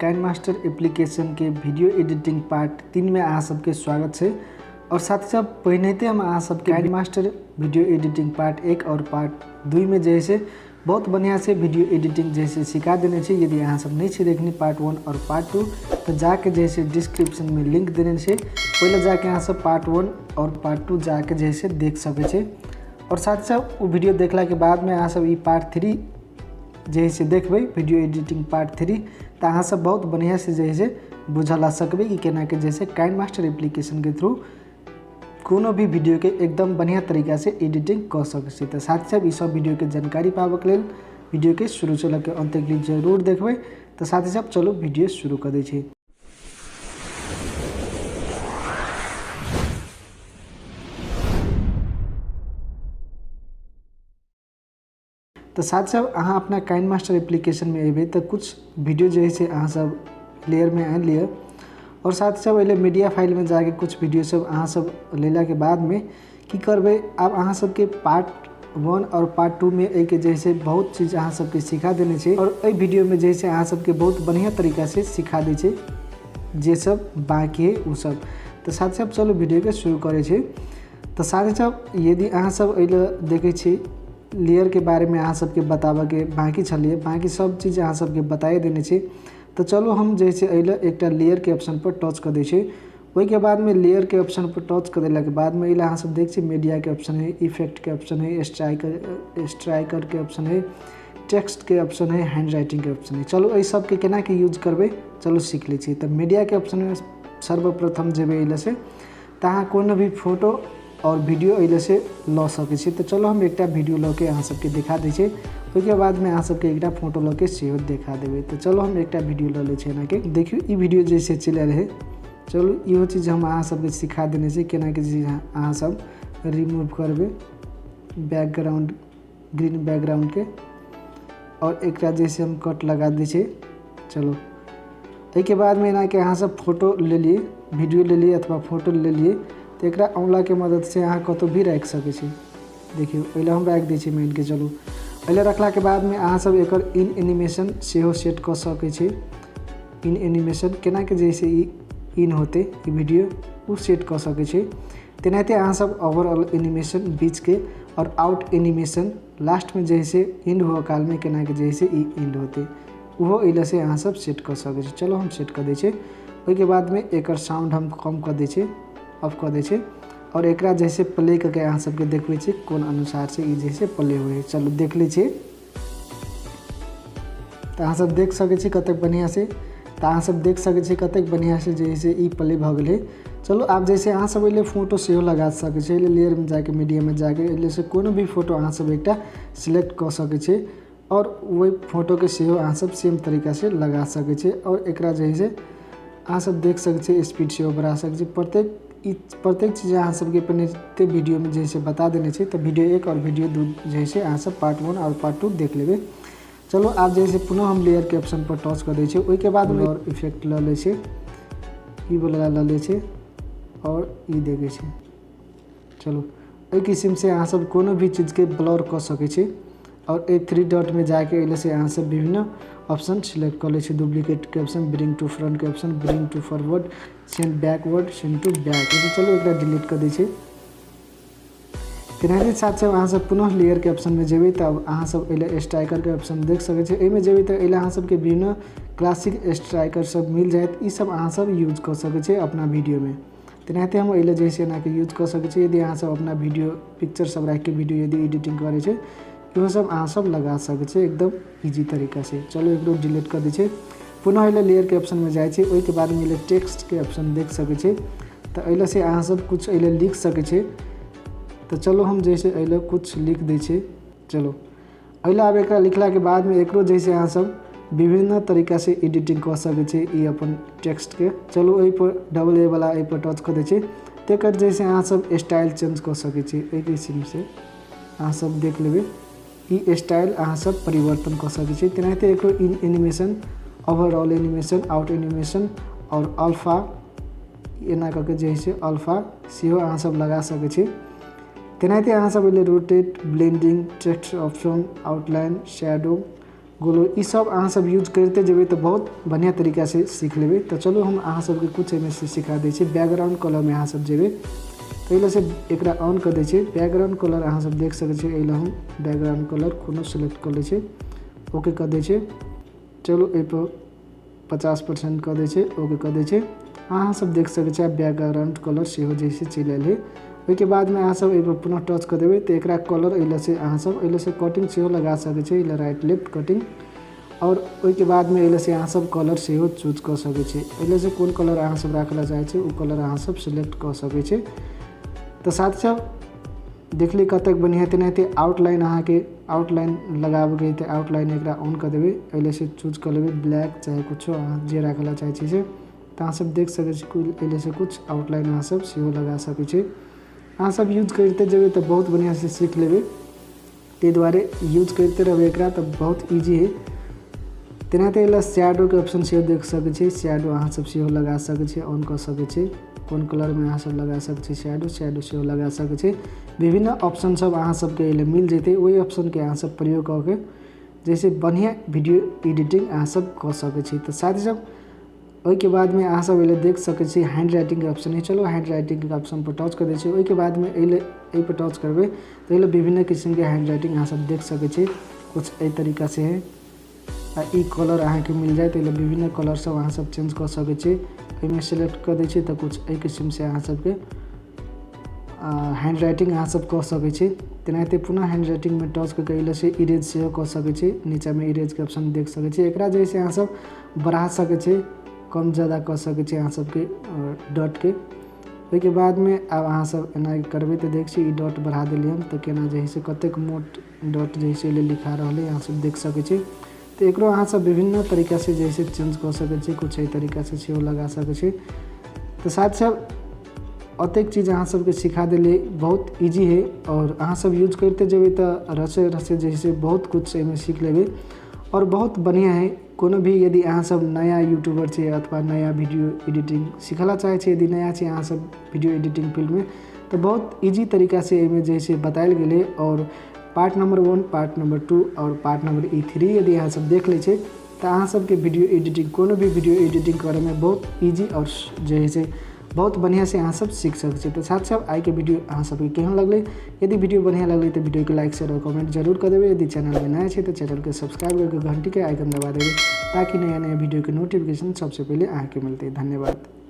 KineMaster application के video editing part 3 में अहाँ सबके स्वागत है। और साथ ही साथ पहिनते हम अहाँ सबके काइनमास्टर वीडियो एडिटिंग पार्ट 1 और पार्ट 2 में जैसे बहुत बढ़िया से वीडियो एडिटिंग जैसे सिखा देने छे। यदि अहाँ सब नहीं छे देखनी पार्ट 1 और पार्ट 2 तो जाके जैसे डिस्क्रिप्शन में लिंक देने छे, पहले जाके अहाँ सब पार्ट 1 और पार्ट 2 जाके जैसे देख सके छे। और साथ ही साथ वो वीडियो देखला के बाद में अहाँ सब ई पार्ट 3 जैसे देखबै वीडियो एडिटिंग पार्ट 3 तो अहाँ सब बहुत बढ़िया से जैसे बुझला सकबै कि केना के जैसे काइनमास्टर एप्लीकेशन के थ्रू कोनो भी वीडियो के एकदम बढ़िया तरीका से एडिटिंग कर सकै छी। तो साथ ही साथ ई सब वीडियो के जानकारी पाबऽ के लेल वीडियो के शुरू से लऽ के अंत तक जरूर देखबै। तो साथ ही साथ चलू वीडियो शुरू कर दै छी। तो साथ साथ अहाँ अपना काइनमास्टर एप्लीकेशन में अयबै तो कुछ वीडियो जे है अहाँ सब लेयर में आनि लिअ और साथ साथ अइले मीडिया फाइल में जाके कुछ वीडियो सब अहाँ सब लेला के बाद में की करबै, आब अहाँ सबके पार्ट 1 और पार्ट 2 में एहिके जे है बहुत चीज़ अहाँ सबके सिखा देने छै और एहि वीडियो में जे है अहाँ सबके बहुत बढ़िया तरीका से सिखा दै छै जे सब बाकी है उ सब। तो साथ साथ चलू वीडियो के शुरू करै छी। तो साथ साथ यदि अहाँ सब एहि देखै छी लेयर के बारे में अहाँ सबके बताबऽ के बाकी छलिए, बाकी सब चीज़ अहाँ सबके बताए देने छी। तो चलू हम जैसे अइले एकटा लेयर के ऑप्शन पर टच कर दै छी। ओहिके बाद में लेयर के ऑप्शन पर टच कर देला के बाद में अइले अहाँ सब देख छी मीडिया के ऑप्शन है, इफेक्ट के ऑप्शन है, स्ट्राइकर के ऑप्शन है, टेक्स्ट के ऑप्शन है, हैंड राइटिंग के ऑप्शन है। चलू एहि सबके केना के यूज करबै चलू सीख लै छी। तऽ मीडिया के ऑप्शन में सर्वप्रथम जेबै अइले से तऽ अहाँ कोनो भी फोटो और वीडियो अइले से लऽ सकै छी। तऽ चलू हम एकटा वीडियो लऽ के अहाँ सबके देखा दै छी, ओहिके बाद में अहाँ सबके एकटा फोटो लऽ के सेहो देखा देबै। तऽ चलू हम एकटा वीडियो लऽ लै छी एनाके। देखियौ ई वीडियो जैसे चलि आयल है। चलू इहो चीज़ हम अहाँ सबके सिखा देने छी केना के चीज अहाँ सब रिमूव करबै बैकग्राउंड, ग्रीन बैकग्राउंड के, और एकरा जैसे हम कट लगा दै छी। चलू एहिके बाद में एनाके अहाँ सब फोटो ले लिए, वीडियो ले लिए अथवा फोटो ले लिए तो एकरा आंवला के मदद से अहाँ कतौ भी राखि सकै छी। देखियौ एहि हम राखि दै छी मानि के चलू। एहि रखला के बाद में अहाँ सब एकर इन एनिमेशन सेहो सेट कऽ सकै छी। इन एनिमेशन केना के जैसे ई इन होतै ई वीडियो ओ सेट कऽ सकै छी। तेनाहिते अहाँ सब ओवरऑल एनिमेशन बीच के और आउट एनिमेशन लास्ट में जैसे एंड हुआ काल में केना के जैसे ई एंड होतै ओहो एहि से अहाँ सब सेट कऽ सकै छी। चलो हम सेट कऽ दै छी। ओहिके बाद में एकर साउंड हम कम कऽ दै छी, ऑफ कऽ दै छी और एकरा जैसे प्ले करके अहाँ सबके देखबै छी कोन अनुसार से ई जैसे प्ले होइ है। चलू देख लै छी। तऽ अहाँ सब देख सकै छी कतेक बढ़िया से, तऽ अहाँ सब देख सकै छी कतेक बढ़िया से जैसे ई प्ले भऽ गेलै। चलू आब जैसे अहाँ सब एहिले फोटो सेहो लगा सकै छी। एहिले लेयर में जाके मीडिया में जाके एहिले से कोनो भी फोटो अहाँ सब एकटा सिलेक्ट कऽ सकै छी और ओहि फोटो के सेहो अहाँ सब सेम तरीका से लगा सकै छी। और एकरा जैसे अहाँ सब देख सकै छी स्पीड सेहो बढ़ा सकै छी। प्रत्येक चीज़ अहाँ सबके पहिने वीडियो में जैसे बता देने छी। तो वीडियो 1 और वीडियो 2 जैसे अहाँ सब पार्ट 1 और पार्ट 2 देख लेबै। चलो आब जैसे पुनः हम लेयर के ऑप्शन पर टच कर दै छी। ओहिके बाद में और इफेक्ट लऽ लै छी, ई वाला लऽ लै छी और ई देखै छी। चलो एहि किस्म से अहाँ सब कोनो भी चीज़ के ब्लर कऽ सकै छी। और ए 3 डॉट में जाके एहिले से अहाँ सब विभिन्न ऑप्शन सिलेक्ट कर लै छी। डुप्लीकेट के ऑप्शन, ब्रिंग टू फ्रंट के option, bring to forward, send backward, send to back. चलू एकरा डिलीट कर दै छी। तेनाहिते साथ साथ अहाँ सब पुनः लेयर के ऑप्शन में जेबै तब अहाँ सब एहिले स्ट्राइकर के ऑप्शन देख सकै छी। एहिमे जेबै तऽ एहिले अहाँ सबके विभिन्न क्लासिक स्ट्राइकर सब मिल जायत। ई सब अहाँ सब यूज कऽ सकै छी अपना वीडियो में। तेनाहिते हम एहिले जैसे एनाके यूज कऽ सकै छी। यदि अहाँ सब अपना वीडियो पिक्चर सब राखिके वीडियो यदि एडिटिंग करै छै इहो सब अहाँ सब लगा सकै छी एकदम इजी तरीका से। चलू एकरो डिलीट कर दै छी। पुनः एहिले लेयर के ऑप्शन में जाइ छी। ओहिके बाद में एहिले टेक्स्ट के ऑप्शन देख सकै छी। तऽ एहिले से अहाँ सब कुछ एहिले लिख सकै छी। तऽ चलू हम जैसे एहिले कुछ लिख दै छी। चलू एहिले आब एकरा लिखला के बाद में एकरो जैसे अहाँ सब विभिन्न तरीका से एडिटिंग कऽ सकै छी ई अपन टेक्स्ट के। चलू एहिपर डबल ए वाला एहिपर टच कऽ दै छी। तकर जैसे अहाँ सब स्टाइल चेंज कऽ सकै छी। एहि किस्म से अहाँ सब देख लेबै ई स्टाइल अहाँ सब परिवर्तन कऽ सकै छी। तेनाहिते एकरो in animation, overall animation, out animation और अल्फा एना कऽ के जे है अल्फा सेहो अहाँ सब लगा सकै छी। तेनाहिते अहाँ सब एहिले rotate, blending, text option, outline, shadow, glow ई सब अहाँ सब यूज करते जेबै तऽ बहुत बढ़िआँ तरीकासँ सीख लेबै। तऽ चलू हम अहाँ सबके कुछ एहिमे से सिखा दै छी। बैकग्राउंड कलरमे अहाँ सब जेबै तऽ एहि से एकरा ऑन कऽ दै छी। बैकग्राउंड कलर अहाँ सब देख सकै छी, एहि लए हम बैकग्राउंड कलर कोनो सिलेक्ट कऽ लै छी, ओके कऽ दै छी। चलू एहिपर 50% कऽ दै छी, ओके कऽ दै छी। अहाँ सब देख सकै छी बैकग्राउंड कलर सेहो जे छै चलि आयल है। ओहिके बादमे अहाँ सब एहिपर पुनः टच कऽ देबै तऽ एकरा कलर एहि से अहाँ सब एहि से कटिंग सेहो लगा सकै छी, एहि राइट लेफ्ट कटिंग। और ओहिके बादमे एहि से अहाँ सब कलर सेहो चूज कऽ सकै छी। एहि से कोन कलर अहाँ सब राखऽ लए चाहै छी ओ कलर अहाँ सब सिलेक्ट कऽ सकै छी। तऽ साथ साथ देखली कतेक बढ़िआँ। तेनाहिते आउटलाइन अहाँके आउटलाइन लगाबऽके तऽ आउटलाइन एकरा ऑन कऽ देबै, एहि से चूज कऽ लेबै ब्लैक चाहे कुछो अहाँ जे राखऽ लए चाहै छी से। तऽ अहाँ सब देख सकै छी एहि से कुछ आउटलाइन अहाँ सब सेहो लगा सकै छी। अहाँ सब यूज करिते जेबै तऽ बहुत बढ़िआँसँ सीख लेबै, ताहि दुआरे यूज करिते रहबै एकरा तऽ बहुत ईजी है। तेनाहिते एहि लए शैडोके ऑप्शन सेहो देख सकै छी, शैडो अहाँ सब सेहो लगा सकै छी, ऑन कऽ सकै छी। कोन कलरमे अहाँ सब लगा सकै छी शैडो, शैडो सेहो लगा सकै छी। विभिन्न ऑप्शन सब अहाँ सबके एहि लए मिल जेतै, ओहि ऑप्शनके अहाँ सब प्रयोग कऽ के जैसे बढ़िआँ वीडियो एडिटिंग अहाँ सब कऽ सकै छी। तऽ साथ ही सब ओहिके बादमे अहाँ सब एहि देख सकै छी हैंड राइटिंगके ऑप्शन है। चलो हैंड राइटिंगके ऑप्शन पर टच कऽ दै छी। ओहिके बादमे एहि पर टच करबै तऽ एहि विभिन्न किसिमके हैंड राइटिंग अहाँ सब देख सकै छी, कुछ एहि तरीकासँ है। आ ई कलर अहाँके मिल जायत, एहि विभिन्न कलर सब अहाँ सब चेंज कऽ सकै छी। एहिमे सिलेक्ट कऽ दै छी तऽ कुछ एहि किसिमसँ अहाँ सबके हैंड राइटिंग अहाँ सब कऽ सकै छी। तेनाहिते पुनः हैंड राइटिंगमे टच कऽ के एहि से इरेज सेहो कऽ सकै छी, नीचाँमे इरेजके ऑप्शन देख सकै छी। एकरा जे से अहाँ सब बढ़ा सकै छी, कम ज़्यादा कऽ सकै छी अहाँ सबके डॉटके। ओहिके बादमे आब अहाँ सब एना करबै तऽ देख छी ई डॉट बढ़ा देलियै हम तऽ केना जे है से कतेक मोट डॉट जे है से लिखा रहल है अहाँ सब देख सकै छी। तऽ एकरो अहाँ सब विभिन्न तरीकासँ जे है से चेंज कऽ सकै छी, कुछ एहि तरीकासँ सेहो लगा सकै छी। तऽ साथ साथ अतेक चीज अहाँ सबके सिखा देलियै, बहुत ईजी है और अहाँ सब यूज करिते जेबै तऽ रसे रसे जे है से बहुत कुछ एहिमे सीख लेबै और बहुत बढ़िआँ है। कोनो भी यदि अहाँ सब नया यूट्यूबर छी अथवा नया वीडियो एडिटिंग सिखला चाहै छी, यदि नया छी अहाँ सब वीडियो एडिटिंग फील्डमे तऽ बहुत ईजी तरीकासँ एहिमे जे है से बतायल गेलै। और पार्ट नंबर 1, पार्ट नंबर 2 और पार्ट नंबर 3 यदि अहाँ सब देख लै छी तऽ अहाँ सबके वीडियो एडिटिंग कोनो भी वीडियो एडिटिंग करैमे बहुत ईजी और जे है से बहुत बढ़िआँ से अहाँ सब सीख सकै छी। तऽ साथ साथ आइके वीडियो अहाँ सबके केहन लगलै, यदि वीडियो बढ़िआँ लगलै तऽ वीडियोके लाइक शेयर और कमेंट जरूर कऽ देबै। यदि चैनलमे नया छै तऽ चैनलके सब्सक्राइब करके घंटीके आइकन दबा देबै ताकि नया नया वीडियोके नोटिफिकेशन सबसे पहिले अहाँके मिलतै। धन्यवाद।